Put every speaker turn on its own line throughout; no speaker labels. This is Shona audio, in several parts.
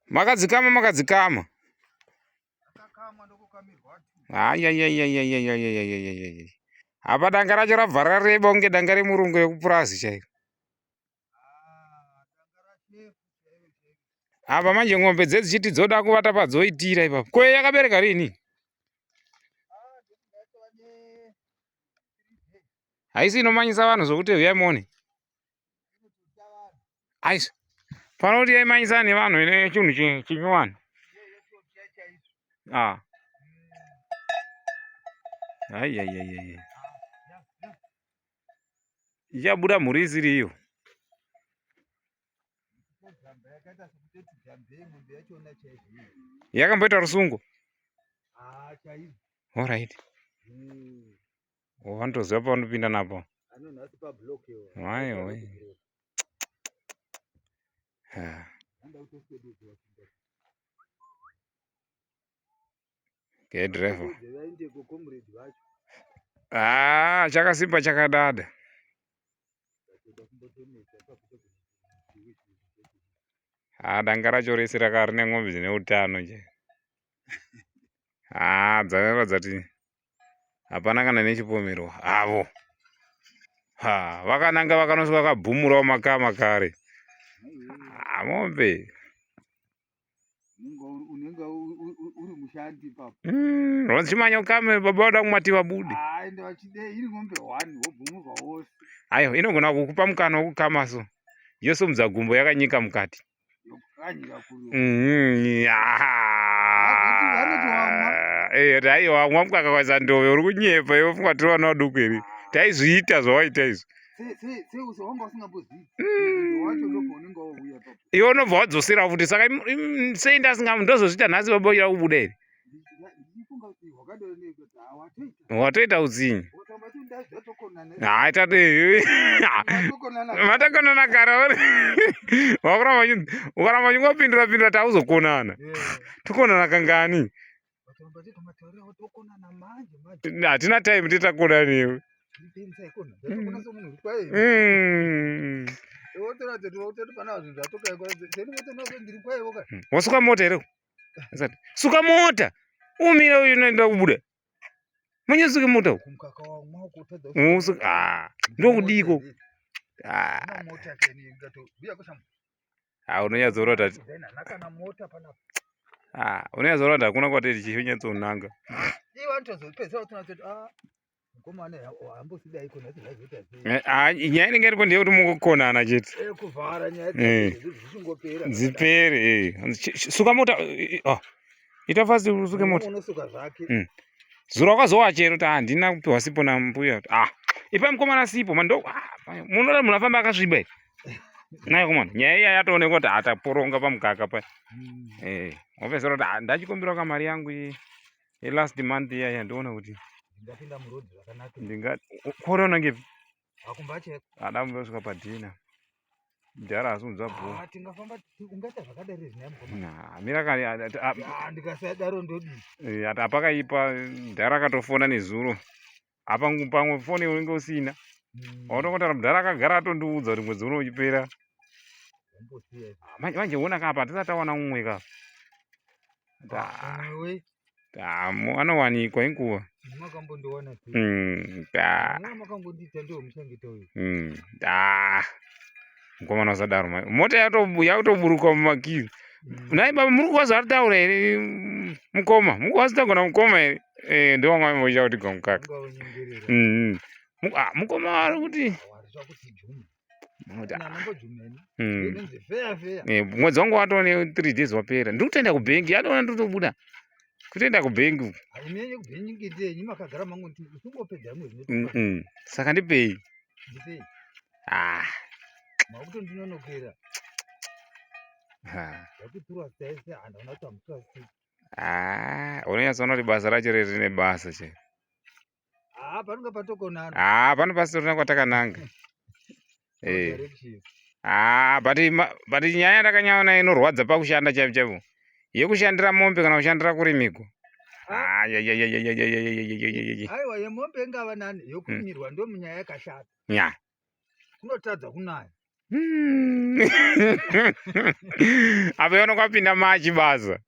Makadzikama makadzikama. Ayayayayayayayayayayay. Apa danga racho rabva rareba kunge danga remurungu rekupurazi chairo. Apa manje ng'ombe dzedzichiti dzoda kuvata padzoitira ipapo. Ko yakabereka rini? Haisi inomanyisa vanhu zvokuti huyai muone. Aisa. Panoti yaimanyisa nevanhu ine chinhu chinyowani. Ah. Ai ai ai ai. Ichabuda mhuri isiri iyo. Yakamboita rusungo.
Ah, chaizvo.
All right. Vanotoziva pavanopinda napo. Wai wai. Okay, driver. Ah, chakasimba chakadada. Ah, danga racho rese raka rine ng'ombe dzine utano che. Ah, dzakava dzati hapana kana nechipomerwa havo ha vakananga vakanosvika vakabhumurawo makama kare mombe
unenge uri mushandi ipapo
mm, vachimanya kame baba vada kumati vabude
ah, ende vachide iri ng'ombe one wobhumurwa wose
aiwa inogona kukupa mukana wekukama so yosumudza gumbo yakanyika mukati Mm-hmm. Eh, aiwa wamwa mukaka kwazandove uri kunyepa iwe funga tiri vana vaduku here taizviita zvawaita izvi mm. iwe unobva wadzosera futi saka sei ndasinga ndozozviita nhasi baba uchida kubuda here watoita utsinye hayi tate matakonana kare wakuramba ukaramba uchingopindura pindura tauzokonana tokonana kangani hatina time titakonaniwe mm. wasuka mota here suka mota umire uyu unoenda kubuda Manye suke mota uko. Usuke ah ndokudiko. Ah. Ah unonyatsoona kuti ah unonyatsoona kuti hakuna kwatiri tichinyatsoonanga. Eh, ah, nyaya inenge iripo ndeyekuti mukukonana chete
eh,
eh. dzipere suka mota oh. ita fast usuke mota hmm. Zuro wakazowacha here kuti ah, handina kupiwa sipo nambuya ah ipai mukomana sipo mando ah, munoda munhu afamba akasviba here naye komana nyaya iya yatoonekwa kuti ataporonga ah, pamukaka paya hmm. eh wapedzera kuti ah, ndachikumbirawo kamari yangu iyi yelast month iya yandiona kuti
ndingapinda muroad zvakanaka
ndinga kore unangepi
akumba cheko
ada kumbosvika padhina mudhara asi unzwa bho
ah, tingafamba ungaita zvakadai zvina
mukoma na mira kani
ah, ndikasadaro ndodii
eh, ati apakaipa mudhara akatofona nezuro apa pamwe foni unenge usina hmm. wautongotara mudhara akagara atondiudza kuti mwedzi uno uchipera manje ona ka apa hatisati tawana mumwe ka Tamu anowanikwa inguva.
Makambondiwana
sei? Mm, ta.
Makambondiita ndiwo muchengeta uyu.
Mm, ta. Mukomana usadaro mai. Mota yato yatoburuka mumakiri. Mm. Nhai baba muri kuwaza aritaura here mukoma? Muri kuwaza tagona mukoma here? Eh, ndiwo wanga wamboita kuti gomukaka. Mm. Ah, mukoma ari kuti Hmm. Eh, mwedzi wangu watova ne 3 days wapera ndiri kutoenda kubhengi yatoona ndiri kutobuda kutoenda kubhengi saka ndipei ah. Ah, unonyatsoona kuti basa racho rine basa che
Ah, panonga patokonana.
Ah, pano pasitorina kwatakananga. Eh. Ah, but but nyaya yandakanyaona inorwadza pakushanda chaipo chaipo. Yekushandira mombe kana kushandira kurimigwa. Ah, ya ya ya ya ya ya ya ya ya ya ya.
Aiwa yemombe ingava nani yokumirwa hmm. ndo munyaya yakashata.
Nya.
Kunotadza kunaya.
Apa iona kwapinda machi basa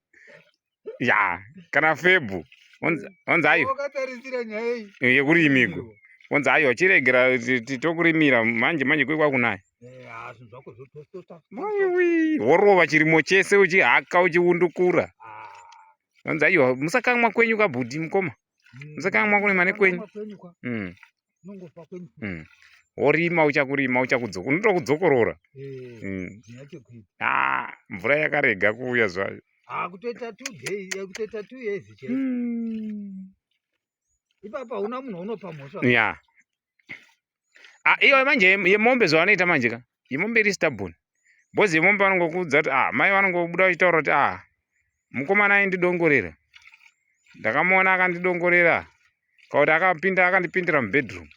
ya kana febhu onzi aiwa
wakatarisira nyaya iyi
yekurimigwa onzi aiwa chiregera tokurimira manje manje kwe kwakunaya
eh, ah, zvinhu zvako zvotosota
maiwi worova chirimo chese uchihaka uchiundukura
ah.
onzi aiwa musakamwa kwenyu kabhudhi mukoma Musakamwa kurima nekwenyu.
Unongofa kwenyu.
Worima uchakurima uchakudzoka unotokudzokorora.
Eh.
Ah, mvura yakarega kuuya zvayo.
Ah, kutoita 2 days, eh, kutoita 2 years chete. Ipapa hauna munhu unopa mhosva.
Yeah. Ah, iyo manje yemombe zvavanoita manje ka. Yemombe iri stubborn. Because yemombe vanongokuudza kuti ah, mai vanongobuda vachitaura kuti ah, mukomana aindidongorera. Ndakamuona akandidongorera. Kakuti akapinda akandipindira mubedroom.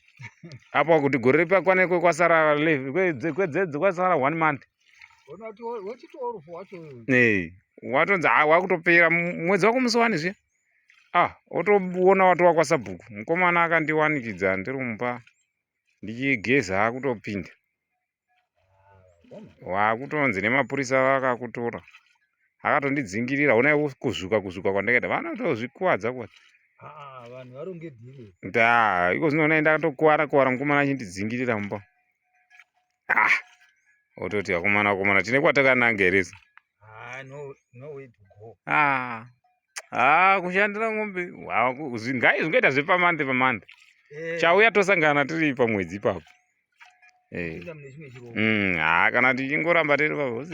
Apo kuti gore ripakwane kwasara kwedzedzi kwasara one month. Eh, watonzi ah, wakutopera mwedzi wako musi wani zviya. Ah, otoona watova kwasabhuku. Mukomana akandiwanikidza ndiri mumba ndichigeza akutopinda. Wakutonzi nemapurisa vakakutora. Akatondidzingirira honai kuzvuka kuzvuka kwandakaita. Vanotozvikuvadza kuvadza.
Ah, vanhu varonge dhiri.
Ndaa, iko zvino honai ndakatokuvara kuvara mukomana achindidzingirira mumba. Ah, ototi vakomana vakomana tine kwatakananga here isu?
Ah, no, no way to go.
Ah. Ah, kushandira ng'ombe ngai zvingaita zvepamande pamande
eh.
chauya tosangana tiri pamwedzi ipapo eh. Haa kana tichingoramba tiri papo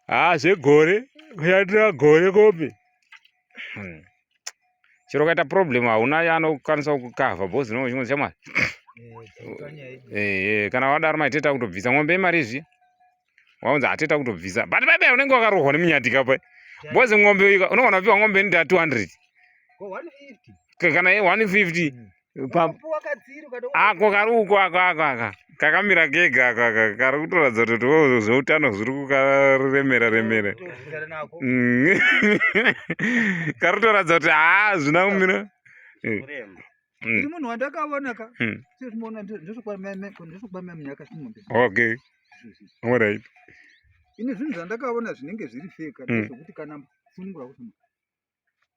haa zvegore kushandira gore kombe Chero ukaita problem hauna yaanokwanisa kukavha because unenge uchingonzi shamwari. Eh, eh, kana wadaro mai teta kutobvisa ng'ombe yemari izvi. Waunza ateta kutobvisa. But bye bye unenge wakarohwa nemunyati pa. Because ng'ombe unogona kupiwa ng'ombe inoita 200.
150.
Kana 150. Ako kari uko ako ako aka kakamira kega ako aka kari kutoratidza kuti wo zveutano zviri kukaremera remera kari kutoratidza kuti haa zvina kumira
Ndiri munhu wandakaona ka sezvimoona ndezvokuba mai munyaka simombe
okay alright
ini zvinhu zvandakaona zvinenge zviri feka ndezvekuti kana sunungura kuti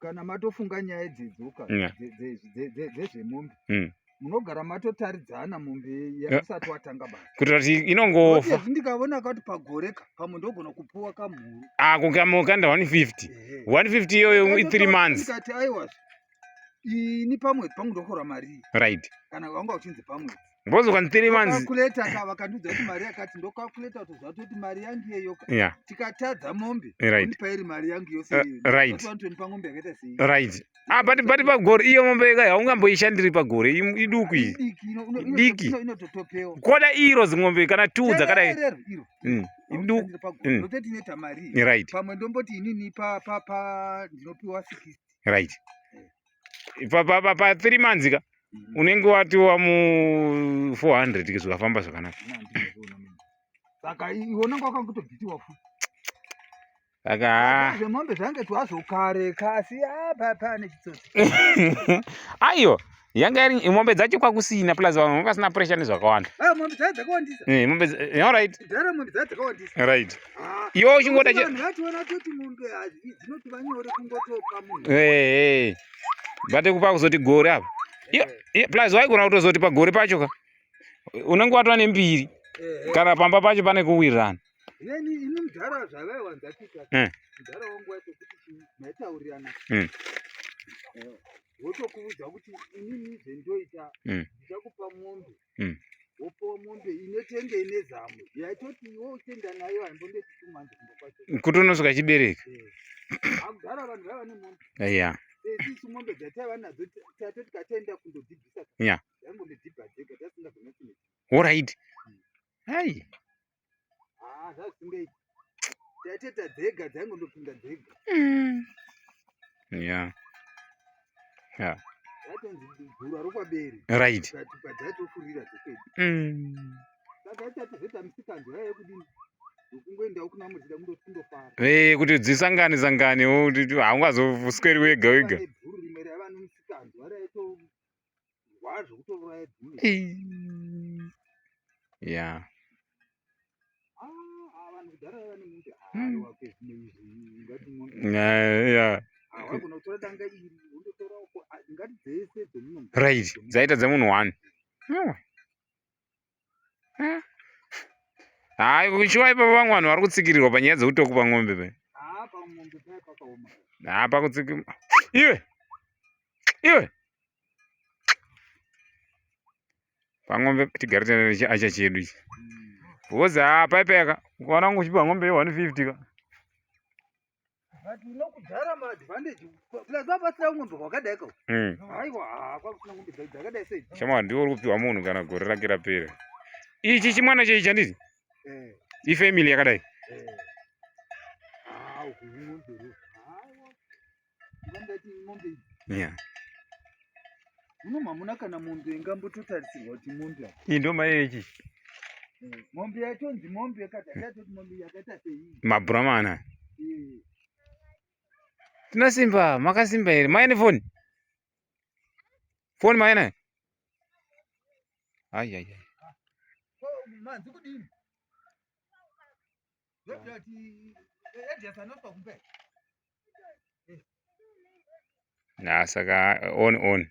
kana matofunga nyaya dzedzoka dzezvemombe munogara matotaridzana mombe usati watanga basa
kuitira kuti inongofa
ndikaona kati pagore ka pamwe ndogona kupuwa kamhuru
ako kamukanda 150 150 iyoyo i3 months
ndikati aiwa ini pamwedzi pangu ndokora mari
right
kana wanga uchinzi pamwedzi
Because ukanzi 3 months.
Calculator ka vakandiudza kuti mari yakati ndocalculate kuti zvatoti mari yangu iyeyo ka.
Yeah.
Tikatadza mombe.
Right.
Ondipa iri mari yangu yose.
Right.
Vanotonipa mombe yakaita sei?
Right. Ah, but pagore iyo mombe ka haungamboishandiri pagore iduku iyi.
Idiki
Diki.
Inototopewa.
Koda iro zimombe kana two dzakadai.
Iro.
Iduku.
Ndototi inoita mari.
Right.
Pamwe ndomboti inini pa pa pa ndinopiwa 60.
Right. Pa pa pa, pa 3 months ka. Unenge watiwa mu 400 ke zvikafamba zvakanaka.
Saka iwe unenge wakangotobhitiwa futi.
Saka
zvemombe zvange twazvo kare kasi apa pane chitsotsi.
Aiwa yanga iri mombe dzacho kwakusina plus vamwe vanga vasina pressure nezvakawanda.
Ah, mombe dzacho dzakawandisa.
Eh, mombe all right.
Dzara mombe dzacho dzakawandisa.
Right.
Ah.
Iwe uchingoda
vanhu vachiona kuti mombe dzinoti vanyore kungotopa munhu.
Eh eh. But kupa kuzoti gore apa. Iyo plus waigona kutozoti pagore pacho ka. Unenge watova nembiri. Kana pamba pacho pane kuwirirana.
Ini ini mudhara zvavaiwanza kuita. Mudhara wangu waitokuti maitaurirana. Wotokuudza kuti inini zvendoita ndichakupa mombe. Wopiwa mombe inotenge ine zamu. Yaitoti iwe uchenda nayo haimbondeti 2 months kumba kwacho.
Kuti unosvika chibereka.
Akudhara vanhu vaiva nemombe.
Yeah.
Isisu mombe dzataiva nadzo tatoti kataenda kundodzibvisa. Dzaingondodhibha dzega tasingazonatsi.
All right. Hai.
Ah, zvazvisingaiti. Taiteta dzega dzaingondopinda dzega.
Yeah. Yeah.
Yatonzi gura rokwaberi.
Right.
Dzaitofurira dzekwedu. Saka yatatozoita misikanzwa yayo yekudini? Yokungoendawo kuna mudzida kundofara.
Eh, kuti dzisangane sangane haungazosweri wega wega.
Bhuru rimwe raiva nemisikanzwa raito rwazvo kutouraya dhume.
Yeah. Right, dzaita dzemunhu one. Hayi, shuwa ipapo vamwe vanhu vari kutsikirirwa panyaya dzekutokupa ng'ombe pe. Haa, pakutsiki iwe iwe pang'ombe tigare tine chiacha chedu ichi because haa paipayaka ukaona kunge uchipiwa ng'ombe ye 150 ka.
But unokudhara ma advantage plus vapasira ng'ombe kwakadai ka. Haiwa haa kwakusina ng'ombe dzakadai sei.
Shamwari ndiwe uri kupiwa munhu kana gore rake rapera. Ichi chimwana chei chanditi? Eh. Ifamily yakadai.
Eh. Ah, uku ng'ombe ro. Haiwa. Ndati ng'ombe idzi.
Yeah.
Muno mamuna kana mombe ingambototarisirwa kuti mombe apa.
Iyi ndo mai yechi.
Mombe yatonzi mombe yakati yatoti mombe yakaita sei?
Mabhuramana.
Eh.
Tina Simba, makasimba here? Mai nefoni? Foni mai nayo? Ai ai ai.
Ko manzi kudini? Ndoti Edias anoswa kumbe.
Na saka on on.